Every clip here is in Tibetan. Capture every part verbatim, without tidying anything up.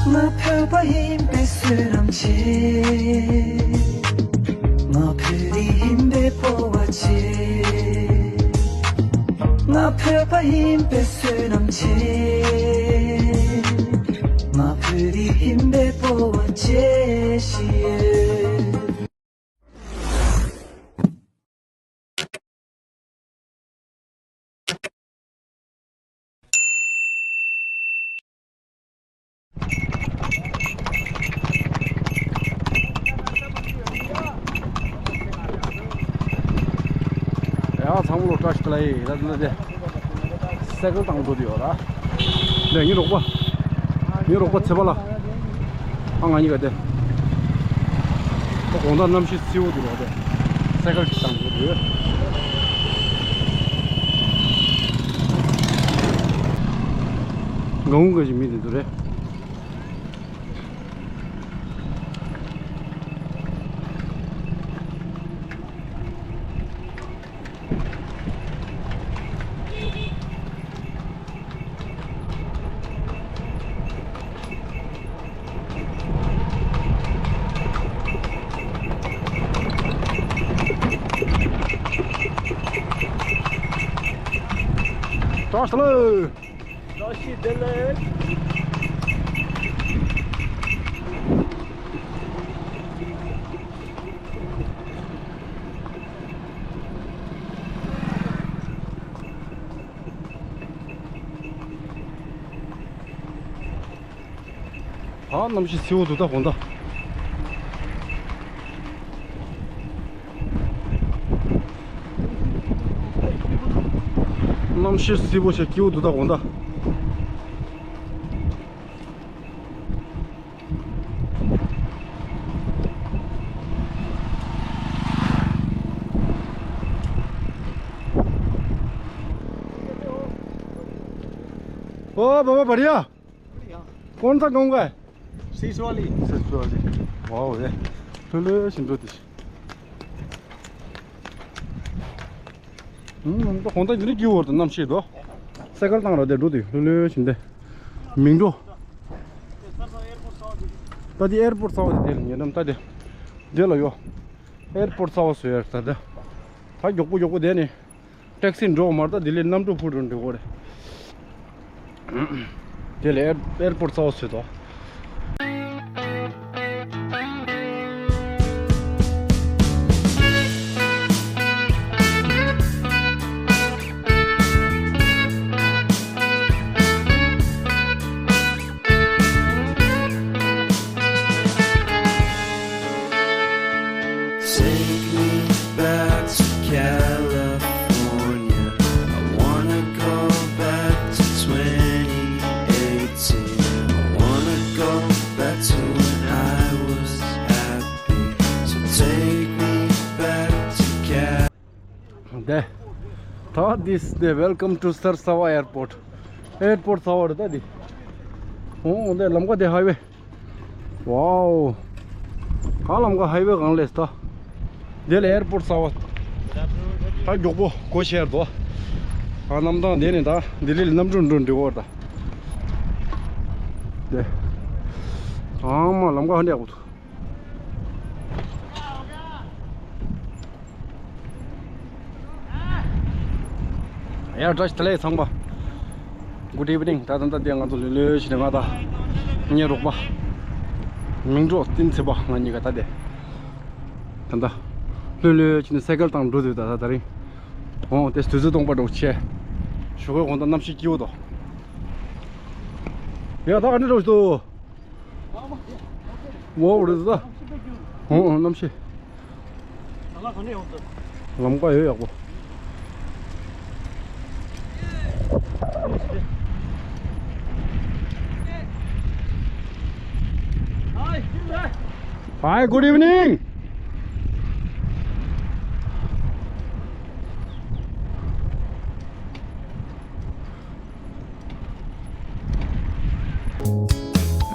ང་བོད་པ་ཡིན་པའི་བསོད་ནམས་ཆེ། ང་བོད་རིགས་ཡིན་པའི་སྤོབས་པ་ཆེ། ང་བོད་པ་ཡིན་པའི་བསོད་ནམས་ཆེ། ང་བོད་རིགས་ཡིན་པའི་སྤོབས་པ་ཆེ་ཞེས། ཡ་ཚང་མ་ལོ་བཀྲ་ཤིས་བདེ་ལེགས། ད་ལྟ་དེ་སའི་ཀལ་བཏང་འགྲོ་དུས་ཡོད་ར། ལས་ངའི་རོགས་པ། ངའི་རོགས་པ་ཚེ་པ་ལ། ཨ་ང་གཉིས་ཀ་དེ། ད་དགོང་དག་གནམ་གཤིས་བསིལ་བོ་འདུག་རོགས་དེ། སའི་ཀལ་ཞིག་བཏང་འགྲོ་དུས། ང་འུ་ག་ཞིག་མི་དེ་འདུག་རེད། བཀྲ་ཤིས་བདེ་ལེགས། ཨ་གནམ་གཤིས་བསིལ་བོ་འདུག་ད་དགོང་དག་གནམ་གཤིས་བསིལ་བོ་ཞིག་སྐྱིད་པོ་འདུག་ད་དགོང་དག ओ बाबा, बढ़िया। बढ़िया। कौन सा गाँव का है? सिसवाली। सिसवाली। वाह, ये। ལྷོད་ལྷོད་བཞིན་འགྲོ་དེ། ཨུམ། ད་དགོང་དག་འདི་ནས་སྐྱིད་པོ་འདུག་གནམ་གཤིས་དོ། སའི་ཀལ་བཏང་ར་དེ་འགྲོ་དེ་ལྷོད་ལྷོད་བཞིན་དེ། མིང་འགྲོ། ད་དེ་ཨེར་པོར་ཊི་གསར་པ་དེ་དེ་ལ་ཉེ་འགྲམ་ད་དེ། དེ་ལ་ཡོ། ཨེར་པོར་ཊི་གསར་པ་བཟོས་ཡོད་ད་དེ། ད་མགྱོགས་པོ་མགྱོགས་པོ་དེ་ནི། ཊེག་སི་འགྲོ་མར་ད་དེ་ལས་གནམ་གྲུ་ཕུ་འགྲོ་འགྲོ་གོ་རེད། དེ་ལས་ཨེར་ཨེར་པོར་ཊི་གསར་པ་བཟོས་དོ། Take me back to California. I wanna go back to twenty eighteen. I wanna go back to when I was happy. So take me back to California. དེ། ད་this the welcome to Sarasawa Airport. ཨེར་པོར་ཊི་གསར་པ་རེད་ད་འདི། འོ་འདི་ལམ་ཁ་དེ་ཧའི་ཝེ། ཝའོ། ཧ་ལམ་ཁ་ཧའི་ཝེ་གང་ལས་ད། འདི་ལ་ཨེར་པོར་ཊི་གསར་པ། ད་མགྱོགས་པོ་སྒོ་ཕྱེ་ར་དོ། ཨ་གནམ་ཐང་དེ་ནས་ད་ལྡི་ལི་ལ་གནམ་གྲུ་འགྲོ་འགྲོ་གོ་ར་ད། དེ། ཨ་མ་ལམ་ཁ་ཧ་འདྲ་ཡག་པོ་འདུག་ཡ་བཀྲ་ཤིས་བདེ་ལེགས་ཚང་མ། Good evening. ད་ད་ད་དེ་ང་ཚོ་ལྷོད་ལྷོད་བྱས་ནས་ང་དང་ངའི་རོགས་པ། མིང་འགྲོ་བསྟན་འཛིན་པ་ང་གཉིས་ཀ་ད་དེ། ད་ད། ལྷོད་ལྷོད་བྱས་ནས་སའི་ཀལ་བཏང་འགྲོ་དུས་ད་ད་ད་རིང་། འོ་དེ་དུས་ཚོད་སྟོང་པ་འགྲོ་ཆེ། ཞོགས་ཀའི་དགོང་དག་གནམ་གཤིས་སྐྱིད་པོ་འདུག་ཡ་ད་ག་འདྲ་འགྲོ་ཞིག་འདུག་ཝའོ་རེད་ད། ཧོ་ཧོ་གནམ་གཤིས། ལམ་ཁ་ཡོད་ཡག་པོ། Hi, good evening.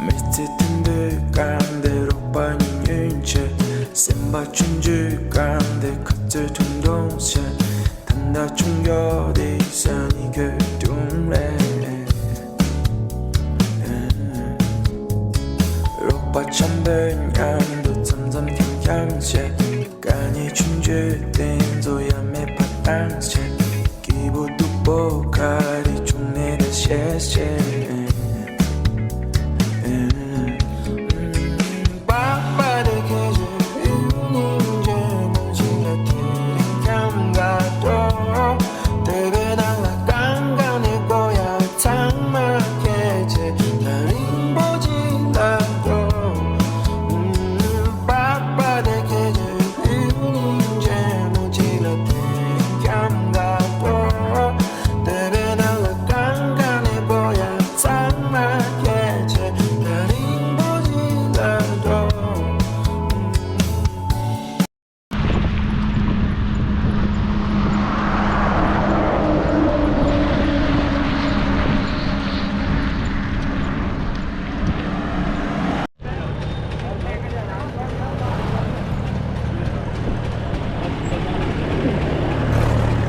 མི་ཚེ་དུད་འགྲོའི་ཁ་འདི་རོགས་པ་ཉུང་ཉུང་བྱས། སེམས་པ་ཆུང་ཆུང་ཁ་འདི་ཁ་རྩོད་ཐུང་ཐུང་བྱས། ད་ལྟ་ཆུང་ཡོད་དེ་ས་ནི་གོ་ཐུང་རེད། བ་ཆེན་པོའི་མཉམ་དུ་འཛོམས་འཛོམས་འཁྱམ་འཁྱམ་བྱས། དགའ་ཉེ་ཆུང་ཆུང་དེ་ཚོ་ཡ་མེད་པ་བཏང་བྱས། སྐྱིད་པོ་སྡུག་པོ་ག་རེ་བྱུང་ནས་ད་བཤད་བཤད།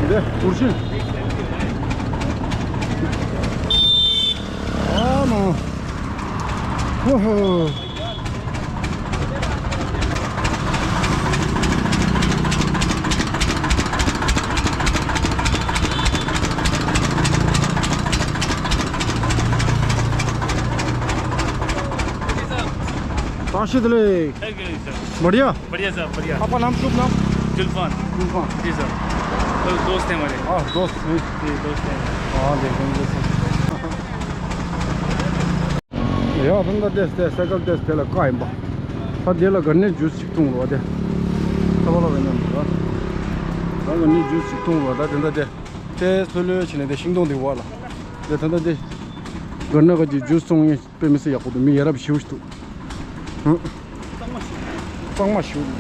འདི་གུར་ཤིང་། ཨ་མ། ཧོ་ཧོ། ताशी दिले। बढ़िया। बढ़िया सर, बढ़िया। आपका नाम, शुभ नाम? जुल्फान। जुल्फान। जी सर। तो दोस्त हैं हमारे। हाँ, दोस्त हैं। जी, दोस्त हैं। हाँ, देखेंगे सर। ཡ་ད་ལྟ་དེ་དེ་སའི་ཀལ་དེ་དེ་ལ་བཀག་ཡིན་པ། ད་དེ་ལ་ག་ནས་ཇུས་ཅིག་འཐུང་རོགས་དེ། ད་བ་ལ་བ་ཉམས་ར། ད་ག་ནས་ཇུས་ཅིག་འཐུང་རོགས་ད་དེ་འདྲ་དེ། དེ་ལྷོད་ལྷོད་བྱས་ནས་དེ་ཤིང་སྡོང་དེ་བ་ལ། དེ་ད་ལྟ་དེ། ག་ན་ག་ཅིག་ཇུས་བཙོང་ཡིན། དཔེ་མི་སྲིད་ཡག་པོ་འདུག་མི་ཡ་རབས་ཞེ་པོ་ཞིག་འདུག་ཧུ། གཙང་མ་ཞེ་པོ་འདུག་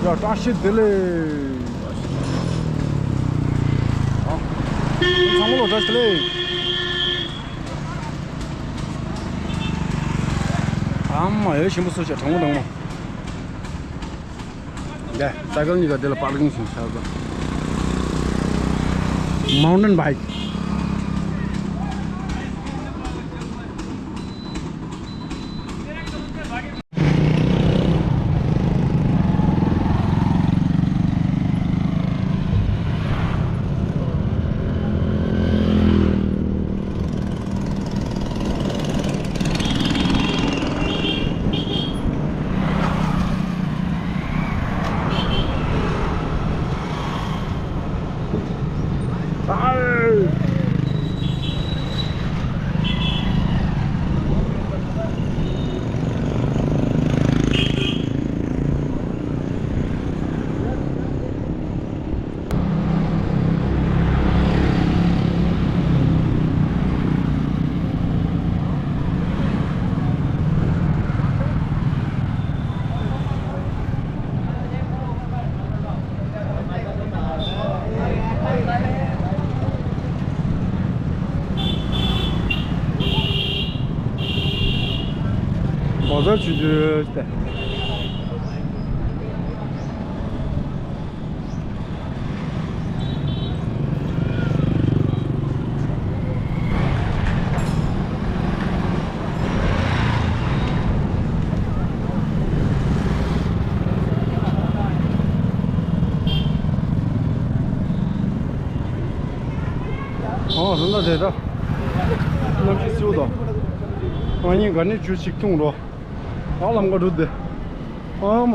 ཡ་བཀྲ་ཤིས་བདེ་ལེགས། ཨ། ཚང་མ་ལོ་བཀྲ་ཤིས་བདེ་ལེགས། ཨ་མ་ཡ་ཞིམ་པོ་གསོལ་ཞིག་གྲང་མོ་གྲང་མོ། ཡ། སའི་ཀལ་གཉིས་ཀ་དེ་ལ་པར་ཀིང་བྱས་ཚར་སོང་། མའུན་ཊེན་བྷའིཀ། ང་ཚོ་ཆུང་ཆུང་སྟེ། ཨོ་ལྷན་རྒྱས་དེ་ད། གནམ་གཤིས་བསིལ་པོ་དང་། ང་གཉིས་ག་ནས་ཇུས་ཅིག་འཐུང་རོགས། ཨ་ལམ་ཀ་འགྲོ་དེ། ཨ་མ།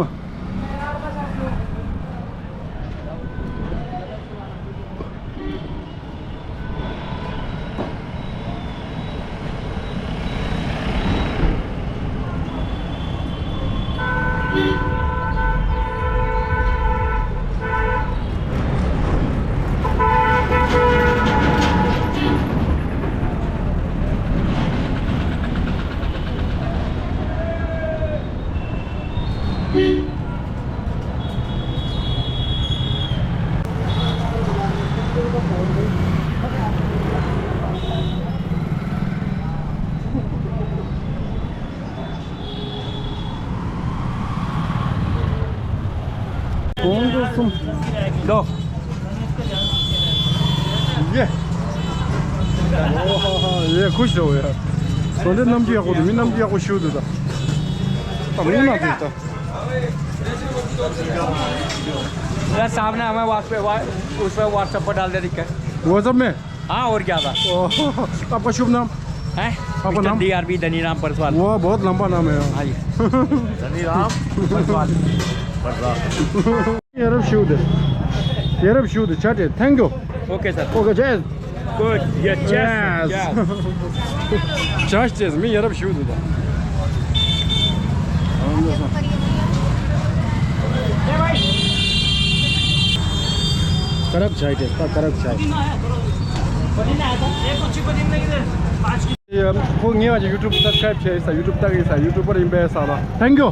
གོང་དུ་གསུམ། ལོ། ཡེ། ཨོ་ཧ་ཧ། ཡེ་ཁུ་ཤོ་ཡ། འདི་རྣམ་འགྱུར་ཡག་པོ་འདུག་མི་རྣམ་འགྱུར་ཡག་པོ་ཞིག་འདུག་ད། ད་མི་མང་དེ་ད། यार, सामने हमें WhatsApp पे, वा-, उस पे WhatsApp पर डाल दे, दिक्कत। WhatsApp में? हाँ, और क्या था? ओ, आपका शुभ नाम? हैं? आपका नाम? मिस्टर डीआरबी धनीराम परसवाल। वाह, बहुत लंबा नाम है यार। हाँ जी। धनीराम परसवाल। परसवाल। ཡ་རབས་ཞུ་དེ། ཡ་རབས་ཞུ་དེ་ཆ་དེ། Thank you. Okay, sir. Okay, cheers. Good. Yeah, cheers. Yes. Cheers. Cheers. མི་ཡ་རབས་ཞུ་དེ་ད། ཀ་རབ་ཆ་དེ་ད་ཀ་རབ་ཆ། ཁོ་ངའི་ཨ་ཅག་YouTube subscribe་བྱས་ས། YouTube་ལྟ་གི་ས། YouTuber་ཡིན་པས་ས་ལ། Thank you.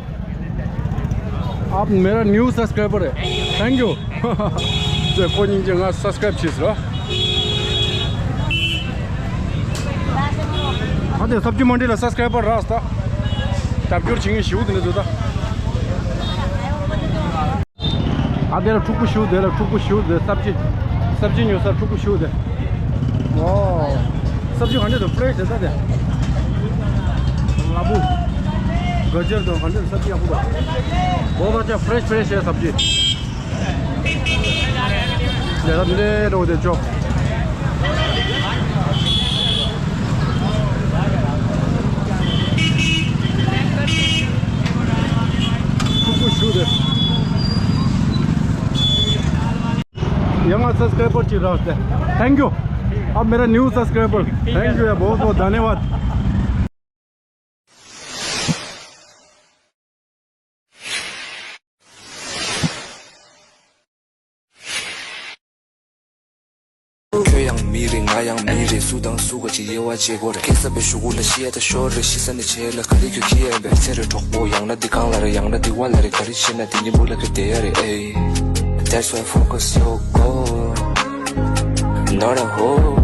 आप मेरा न्यू सब्सक्राइबर है। Thank you. ཁོ་སྙིང་རྗེ། ང་subscribe་བྱས་ས་ར། ཨ་དེ་སབ་ཇི་མན་ཌི་ལ་subscriber་རག་ས། རྒྱབ་སྐྱོར་བྱེད་མཁན་ཞིག་དེ་འདྲ་འདུག་ད། ཨ་དེ་ལ་ཕྲུ་གུ་ཞིག་དེ་ལ་ཕྲུ་གུ་ཞིག་དེ་སབ་ཇི། སབ་ཇི་ཉོ་ས་ཕྲུ་གུ་ཞིག་དེ། ཨོ། སབ་ཇི་ག་འདྲ་འདུག fresh་དེ་ད་དེ། ལ་ཕུག་ག་ཇར་དང་ག་འདྲ་སབ་ཇི་ཡག་པོ་འདུག་བོ་ད་ཆ་fresh fresh་ཡ་སབ་ཇི། ལས་ཀ་འདྲ་འགྲོ་དེ་ཅོག་ཕྲུ་གུ་ཞིག་དེ། ཡང་ང་subscriber་ཅིག་རག་སྟེ། Thank you. आप मेरा न्यू सब्सक्राइबर। Thank you यार, बहुत बहुत धन्यवाद। ཁྱོད་ཡང་མི་རེད། ང་ཡང་མི་རེད། སུ་དང་སུ་ག་ཅིག་དབྱེ་བ་འབྱེད་དགོས་རེད། སྐད་གསར་པའི་གཞུག་གུ་ལ་ཤི་ཡ་ད་ཤོར་རེད། ཤི་ས་ནས་བྱས་ལ་ག་རེ་ཁྱོད་ཁྱི་ཡ་ཡིན་པས། ཚེ་རིང་གྲོགས་པོ། ཡང་ན་འདི་གང་ལ་རེད། ཡང་ན་འདི་བ་ལ་རེད། ག་རེ་བྱེད་ན་འདི་གཉིས་པོ་ལ་ཁྱོད་བསྡད་ཡ་རེད། ཨེ། That's why focus your goal, not a hole.